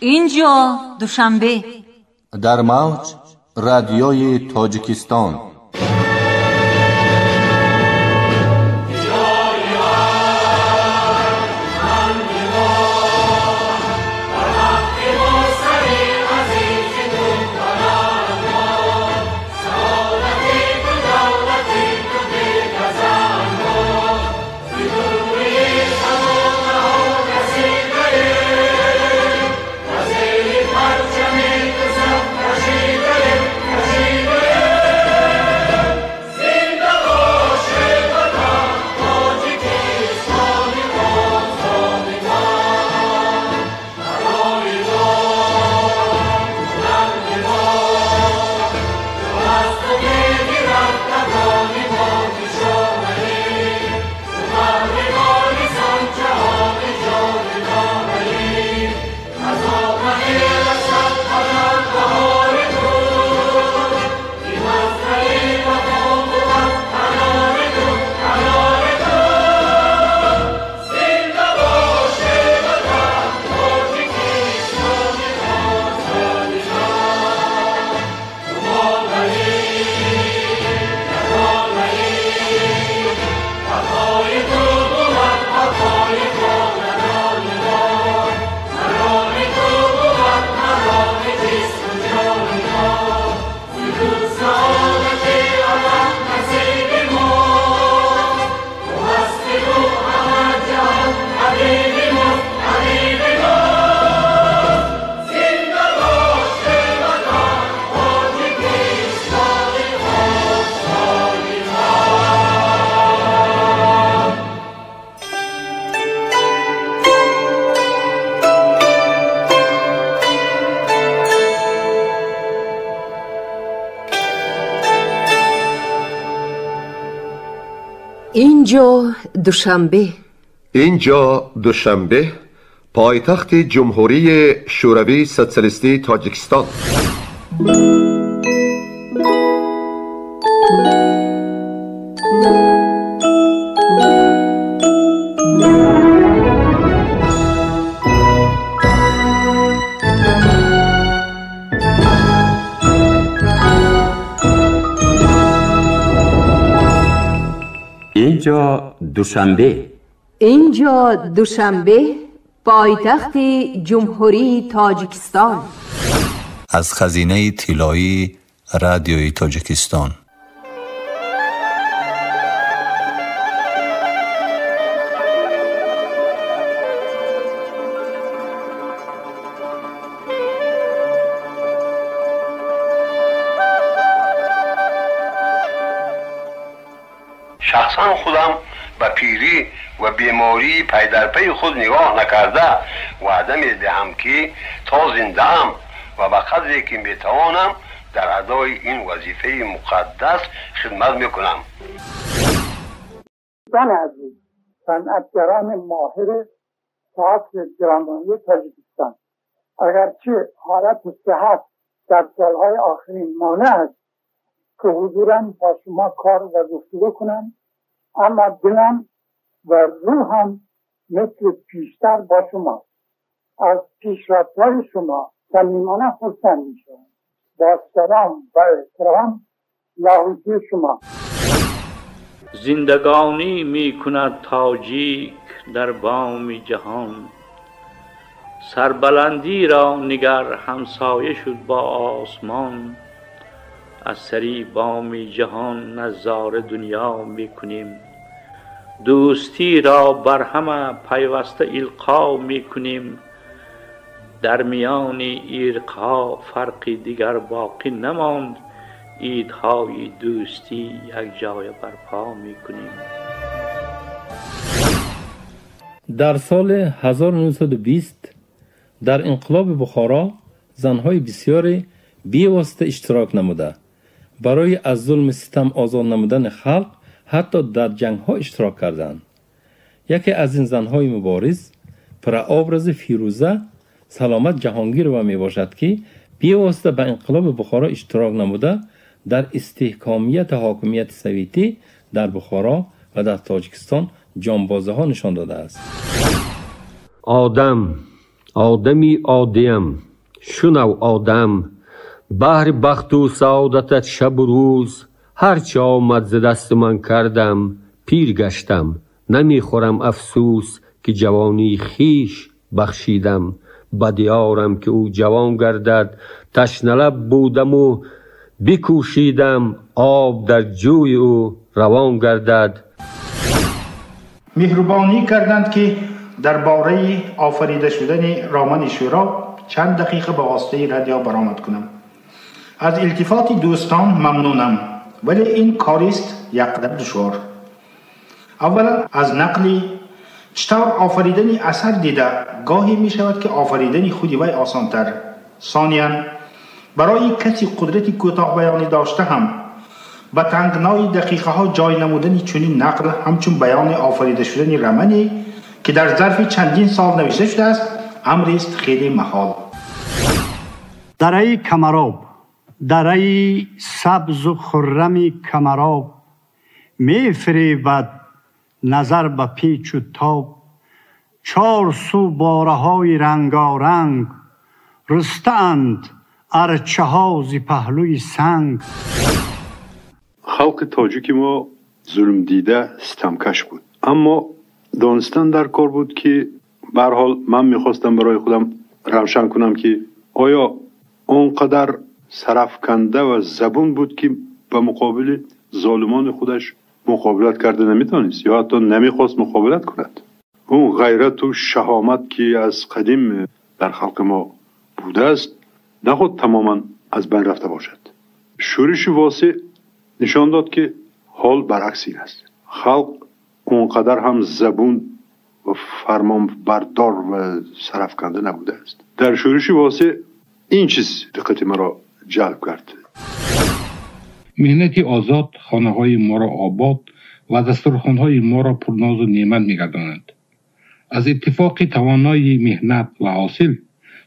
Инҷо Душанбе. Дар мавҷ радиои Тоҷикистон. Инҷо Душанбе. Инҷо Душанбе, пойтахти Ҷумҳурии Шӯравии Социалистии Тоҷикистон. Инҷо Душанбе. Инҷо Душанбе, пойтахти Ҷумҳурии Тоҷикистон. Аз хазинаи тиллоии радиои Тоҷикистон. Шахсан худам ба пирӣ ва бемории пайдарпайи худ нигоҳ накарда ваъда медиҳам, ки то зиндаам ва ба қадре ки метавонам дар адои ин вазифаи муқаддас хидмат мекунам. Дӯстони азиз, санъатгарони моҳири театри драмавии Тоҷикистон, агарчи ҳолати сиҳат дар солҳои охирин монеъ аст ки ҳузуран бо шумо кор ва гуфтугӯ кунам, аммо дилам ва рӯҳам мисли пештар бо шумо. Аз пешрафтҳои шумо самимона хурсанд мешавам. Бо салом ва эҳтиром, Лоҳутии шумо. Зиндагонӣ мекунад тоҷик дар боми ҷаҳон, сарбаландиро нигар ҳамсоя шуд бо осмон. Аз сари боми ҷаҳон назора дунё мекунем, дӯстиро бар ҳама пайваста илқо мекунем. Дар миёни ирқҳо фарқи дигар боқӣ намонд, идҳои дӯстӣ якҷоя барпо мекунем. Дар соли 1920 дар инқилоби Бухоро занҳои бисёре бевосита иштирок намуда, барои аз зулми ситам озод намудани халқ ҳатто дар ҷангҳо иштирок карданд. Яке аз ин занҳои мубориз прообрази Фирӯза Саломат Ҷаҳонгирова мебошад, ки бевосита ба инқилоби Бухоро иштирок намуда дар истиҳкомияти ҳокимияти советӣ дар Бухоро ва дар Тоҷикистон ҷонбозиҳо нишон додааст. Одам Одами оддиям, шунав одам, баҳри бахту саодатат шабу рӯз ҳарчи омад зи дасти ман кардам, пир гаштам, намехӯрам афсӯс, ки ҷавонии хиш бахшидам ба диёрам, ки ӯ ҷавон гардад. Ташналаб будаму бикӯшидам, об дар ҷӯи ӯ равон гардад. Меҳрубонӣ карданд, ки дар бораи офарида шудани романи Шӯро чанд дақиқа ба воситаи радио баромад кунам. Аз илтифоти дӯстон мамнунам, вале ин корист якқадар душвор. Аввалан, аз нақли чӣ тавр офаридани асар дида гоҳе мешавад, ки офаридани худи вай осонтар. Сониян, барои каси қудрати кӯтоҳбаёнӣ дошта ҳам ба тангнои дақиқаҳо ҷой намудани чунин нақл ҳамчун баёни офарида шудани романе, ки дар зарфи чандин сол навишта шудааст, амрест хеле маҳол. Дараи Камароб, дараи сабзу хуррами Камароб, мефиребад назар ба печу тоб. Чор сӯ бораҳои рангоранг рустаанд, арчаҳо зи паҳлӯи санг. Халқи тоҷики мо зулмдида, ситамкаш буд, аммо донистан дар кор буд, ки ба ҳар ҳол ман мехостам барои худам равшан кунам, ки оё он қадар сарафканда ва забун буд, ки ба муқобили золимони худаш муқобилат карда наметавонист ё ҳатто намехост муқобилат кунад. Он ғайрату шаҳомат, ки аз қадим дар халқи мо будааст, наход тамоман аз байн рафта бошад. Шӯриши Восеъ нишон дод, ки ҳол баръакс ин аст: халқ он қадар ҳам забун ва фармонбардор ва сарафканда набудааст. Дар шӯриши Восеъ ин чиз диққати маро ҷалб кард. Меҳнати озод хонаҳои моро обод ва дастурхонҳои моро пурнозу неъмат мегардонад. Аз иттифоқи тавонои меҳнат ва ҳосил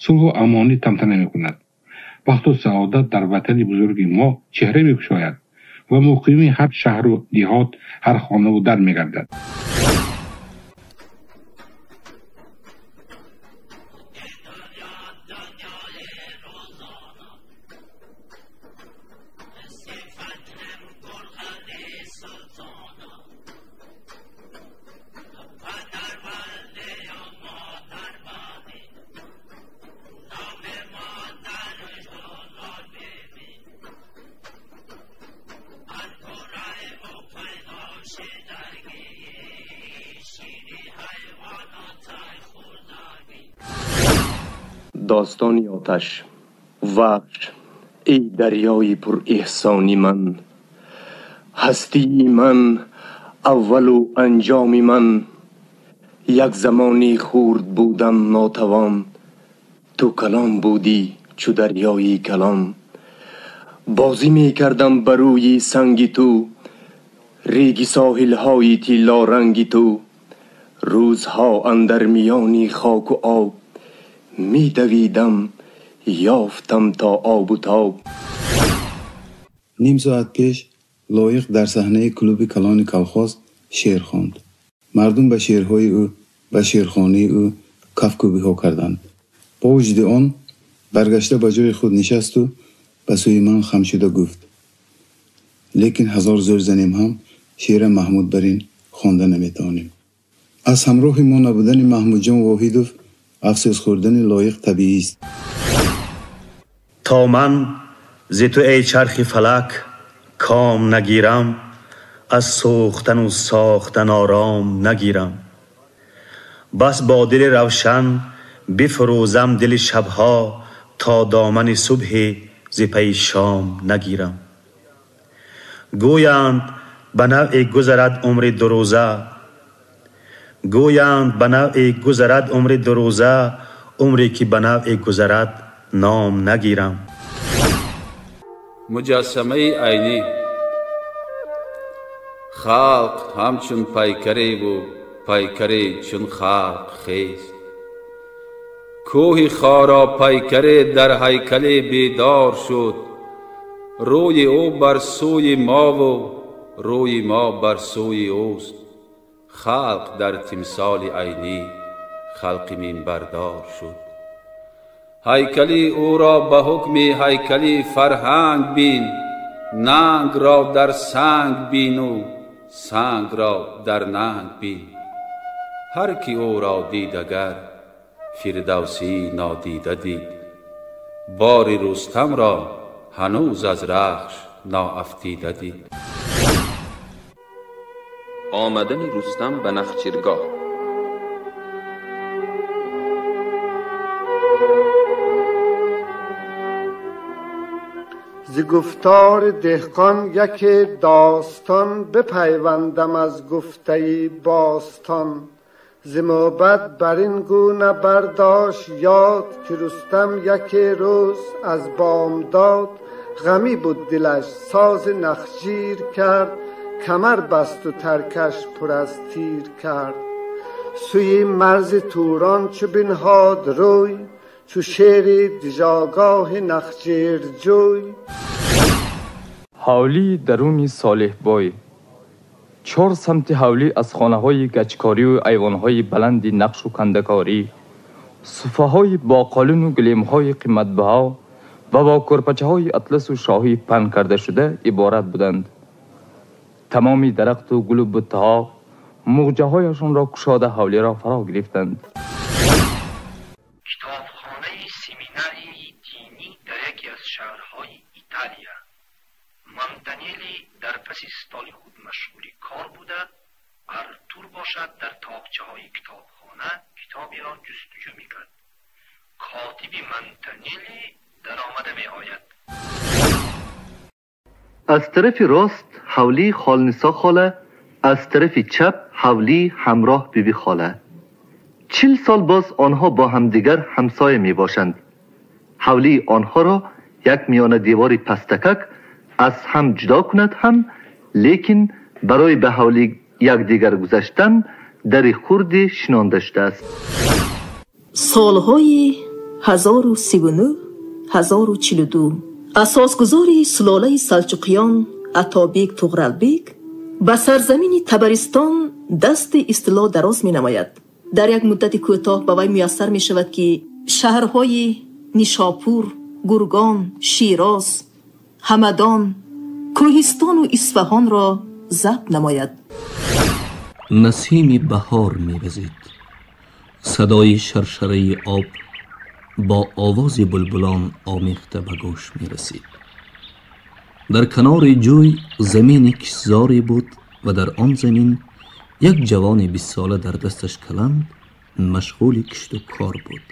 сулҳу амонӣ тамтана мекунад. Бахту саодат дар ватани бузурги мо чеҳра мекушояд ва муқими ҳар шаҳру деҳот, ҳар хонаву дар мегардад. Достони оташ. Вахш, эй дарёи пурэҳсони ман, ҳастии ман, аввалу анҷоми ман. Як замони хурд будам нотавон, ту калон будӣ чу дарёи калон. Бозӣ мекардам ба рӯи санги ту, реги соҳилҳои тиллоранги ту. Рӯзҳо андар миёни хоку об медавидам, ёфтам то обу тоб. Ним соат пеш Лоиқ дар саҳнаи клуби калони колхоз шеър хонд. Мардум ба шеърҳои ӯ, ба шеърхонии ӯ кафкӯбиҳо карданд. Бо вуҷуди он баргашта ба ҷои худ нишасту ба сӯи ман хам шуда гуфт: лекин ҳазор зӯр занем ҳам шеъра Маҳмуд барин хонда наметавонем. Аз ҳамроҳи мо набудани Маҳмудҷон Воҳидов афсӯс хӯрдани Лоиқ табиист. То ман зи ту, эй чархи фалак, ком нагирам, аз сӯхтану сохтан ором нагирам. Бас бо дили равшан бифурӯзам дили шабҳо, то домани субҳе зи пайи шом нагирам. Гӯянд, ба навъе гузарад умри дурӯза, гӯянд, ба навъе гузарад умри дурӯза, умре ки ба навъе гузарад ном нагирам. Муҷассамаи Айнӣ. Халқ ҳамчун пайкареву пайкаре чун халқ хест. Кӯҳи хоро пайкаре дар ҳайкале бедор шуд. Рӯи ӯ бар сӯи мову рӯи мо бар сӯи ӯст. Халқ дар тимсоли Айнӣ халқи минбардор шуд. Ҳайкали ӯро ба ҳукми ҳайкали фарҳанг бин, нангро дар санг бину сангро дар нанг бин. Ҳар ки ӯро дид агар, Фирдавсӣ нодида дид. Бори Рустамро ҳанӯз аз Рахш наафтида дид. Омадани Рустам ба Нахчиргоҳ. Зи гуфтори деҳқон яке достон бипайвандам аз гуфтаи бостон. Зи мӯбад бар ин гуна бардошт ёд, ки Рустам яке рӯз аз бомдод ғамӣ буд дилаш, сози нахҷир кард, камар басту таркаш пур аз тир кард. Сӯи марзи Турон чу бинҳод рӯй, чу шери дижогоҳи нахҷирҷӯй. Ҳавлии даруни Солеҳбой. Чор самти ҳавлӣ аз хонаҳои гачкорию айвонҳои баланди нақшу кандакорӣ, суфаҳои бо қолину гилемҳои қиматбаҳо ва бо кӯрпачаҳои атласу шоҳӣ паҳн карда шуда иборат буданд. Тамоми дарахту гулу буттаҳо муғҷаҳояшонро кушода ҳавлиро фаро гирифтанд. Китобхонаи семинарияи динӣ дар яке аз шаҳрҳои Италия. Монтанелли дар паси столи худ машғули кор буда, Артур бошад дар тоқчаҳои китобхона китоберо ҷустуҷӯ мекард. Котиби Монтанелли даромада меояд. Аз тарафи рост ҳавлии Холнисо хола, аз тарафи чап ҳавлии Ҳамроҳ биби хола. 40 сол боз онҳо бо ҳамдигар ҳамсоя мебошанд. Ҳавлии онҳоро як миёна девори пастакак аз ҳам ҷудо кунад ҳам, лекин барои ба ҳавлӣ якдигар гузаштан дари хурде шинонда шудааст. Солҳои 1039 1042 асосгузори сулолаи Салҷуқиён Атобек Туғралбек ба сарзамини Табаристон дасти истило дароз менамояд. Дар як муддати кӯтоҳ ба вай муяссар мешавад, ки шаҳрҳои Нишопур, Гургон, Широз, Ҳамадон, Кӯҳистону Исфаҳонро забт намояд. Насими баҳор мевазид. Садои шаршараи об бо овози булбулон омехта ба гӯш мерасид. Дар канори ҷӯй замини киштзоре буд ва дар он замин як ҷавони 20сола дар дасташ каланд машғули кишту кор буд.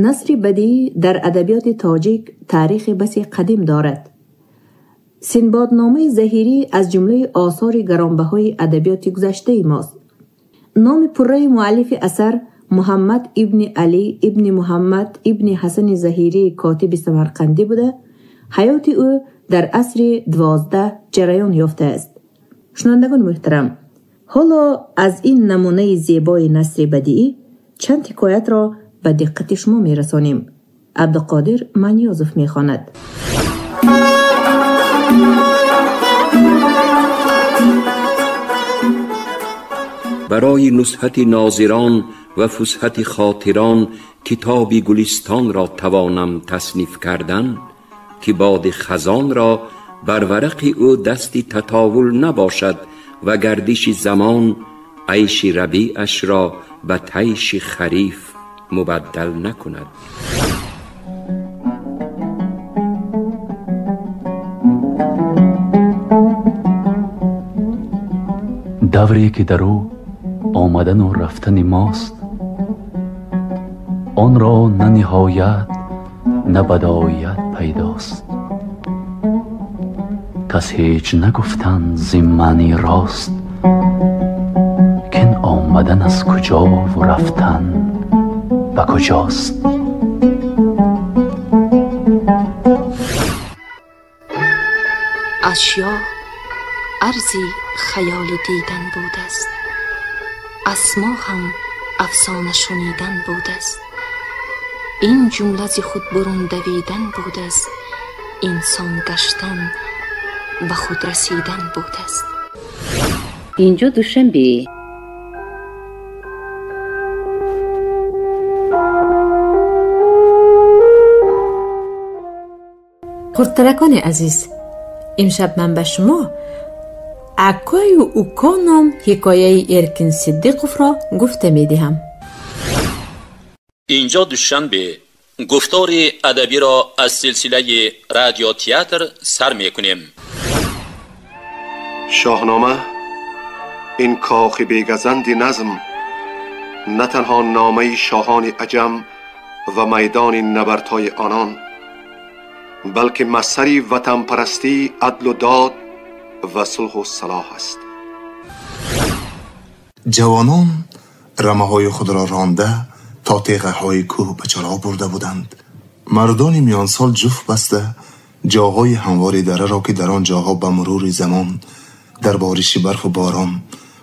Насри бадиӣ дар адабиёти тоҷик таърихи басе қадим дорад. Синбодномаи Заҳирӣ аз ҷумлаи осори гаронбаҳои адабиёти гузаштаи мост. Номи пурраи муаллифи асар Муҳаммад ибни Алӣ ибни Муҳаммад ибни Ҳасани Заҳирӣ, котиби самарқандӣ буда, ҳаёти ӯ дар асри 12 ҷараён ёфтааст. Шунавандагони муҳтарам, ҳоло аз ин намунаи зебои насри бадиӣ чанд ҳикоятро ба диққати шумо мерасонем. Абдуқодир Манёзов мехонад. Барои нузҳати нозирон ва фусҳати хотирон китоби Гулистонро тавонам тасниф кардан, ки боди хазонро бар варақи ӯ дасти татовул набошад ва гардиши замон айши рабиашро ба тайши хариф мубаддал накунад. Давре ки дар ӯ омадану рафтани мост, онро на ниҳоят, на бадоят пайдост. Кас ҳеҷ нагуфтан зи маъни рост, кин омадан аз куҷову рафтан ба куҷост. Ашё арзи хаёли дидан будааст, асмо ҳам афсона шунидан будааст. Ин ҷумла зи худ бурун давидан будааст, инсон гаштан ба худ расидан будааст. Инҷо Душанбе. Қурдтаракони азиз, имшаб ман ба шумо Акою Уко ном ҳикояи Эркин Сиддиқовро гуфта медиҳам. Инҷо Душанбе. Гуфтори адабиро аз силсилаи радиотеатр сар мекунем. Шоҳнома ин кохи бегазанди назм на танҳо номаи шоҳони аҷам ва майдони набардҳои онон, балки масари ватанпарастӣ, адлу дод ва сулҳу салоҳ аст. Ҷавонон рамаҳои худро ронда то теғаҳои кӯҳ ба чаро бурда буданд. Мардони миёнсол ҷуфт баста ҷоҳои ҳамвори дараро, ки дар он ҷоҳо ба мурури замон дар бориши барфу борон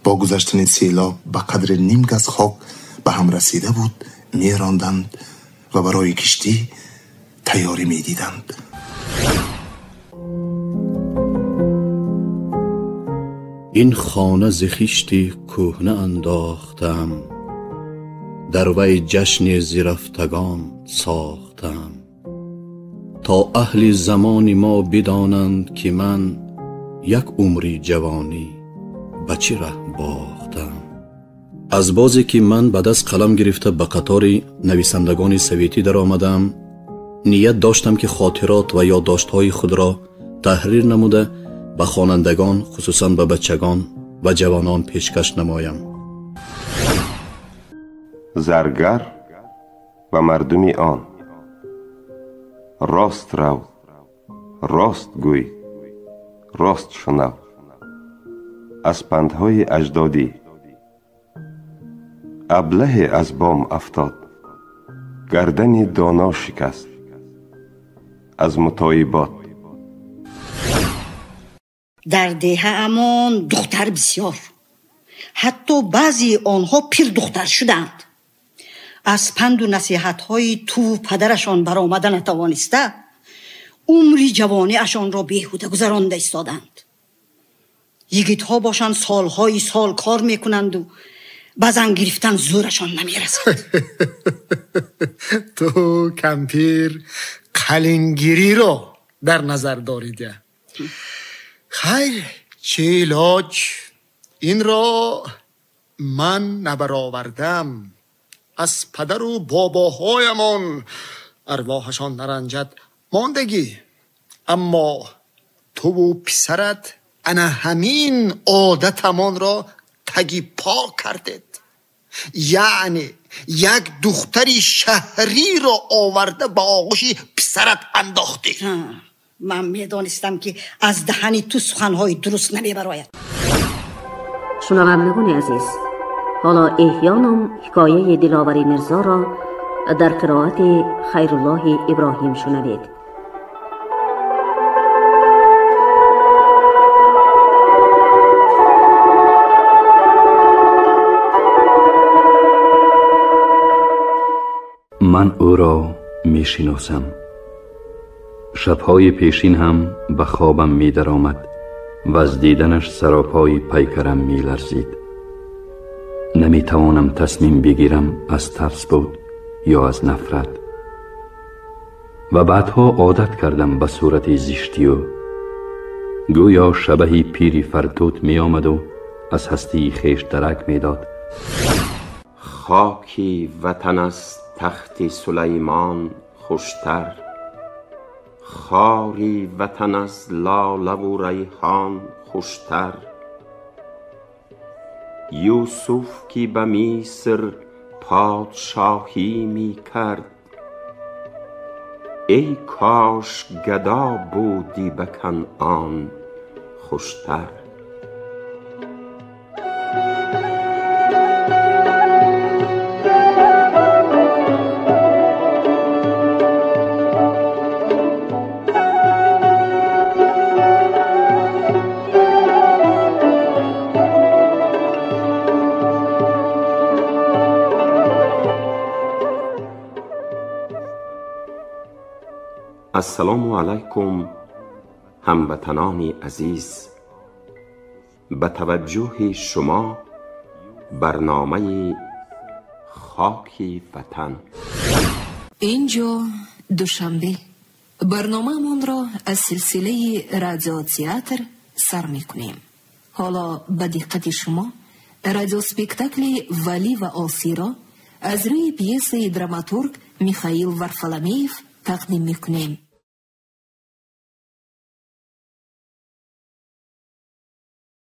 бо гузаштани селоб ба қадри ним газ хок ба ҳам расида буд, меронданд ва барои киштӣ тайёрӣ медиданд. Ин хона зи хишти кӯҳна андохтам, дар вай ҷашни зирафтагон сохтам, то аҳли замони мо бидонанд, ки ман як умри ҷавонӣ ба чӣ раҳ бохтам. Аз бозе ки ман ба даст қалам гирифта ба қатори нависандагони советӣ даромадам, ният доштам, ки хотирот ва ёддоштҳои худро таҳрир намуда ба хонандагон, хусусан ба бачагон ва ҷавонон пешкаш намоям. Заргар ва мардуми он. Рост рав, рост гӯй, рост шунав. Аз пандҳои аҷдодӣ. Аблаҳе аз бом афтод, гардани доно шикаст. Аз мутоибот. Дар деҳаамон духтар бисёр, ҳатто баъзеи онҳо пирдухтар шуданд. Аз панду насиҳатҳои туву падарашон баромада натавониста, умри ҷавониашонро беҳуда гузаронда истоданд. Йигитҳо бошанд, солҳои сол кор мекунанду ба зан гирифтан зӯрашон намерасад. Ту кампир қалингириро дар назар дорида. Хайр, чӣ илоҷ, инро ман набаровардам. Аз падару бобоҳоямон, арвоҳашон наранҷад, мондагӣ. Аммо туву писарат ана ҳамин одатамонро таги по кардед. Яъне як духтари шаҳриро оварда ба оғӯши писарат андохтӣ. Ман медонистам, ки аз даҳани ту суханҳои дуруст намебарояд. Шунавандагони азиз, ҳоло Эҳё ном ҳикояи Диловари Мирзоро дар қироати Хайруллоҳи Иброҳим шунавед. Ман ӯро мешиносам. Шабҳои пешин ҳам ба хобам медаромад ва аз диданаш саропои пайкарам меларзид. Наметавонам тасмим бигирам, аз тарс буд ё аз нафрат. Ва баъдҳо одат кардам ба сурати зишти ӯ. Гӯё шабаҳи пири фартут меомаду аз ҳастии хеш дарак медод. Хоки ватан аз тахти Сулаймон хуштар, хори ватан аз лолаву райҳон хуштар. Юсуф ки ба Миср подшоҳӣ мекард, эй кош гадо будӣ ба Канъон хуштар. Ассалому алайкум, ҳамватанони азиз. Ба таваҷҷӯҳи шумо барномаи Хоки ватан. Инҷо Душанбе. Барномаамонро аз силсилаи радиотеатр сар мекунем. Ҳоло ба диққати шумо радиоспектакли «Валӣ ва Осиро» аз рӯи пьесаи драматург Михаил Варфоломеев тақдим мекунем.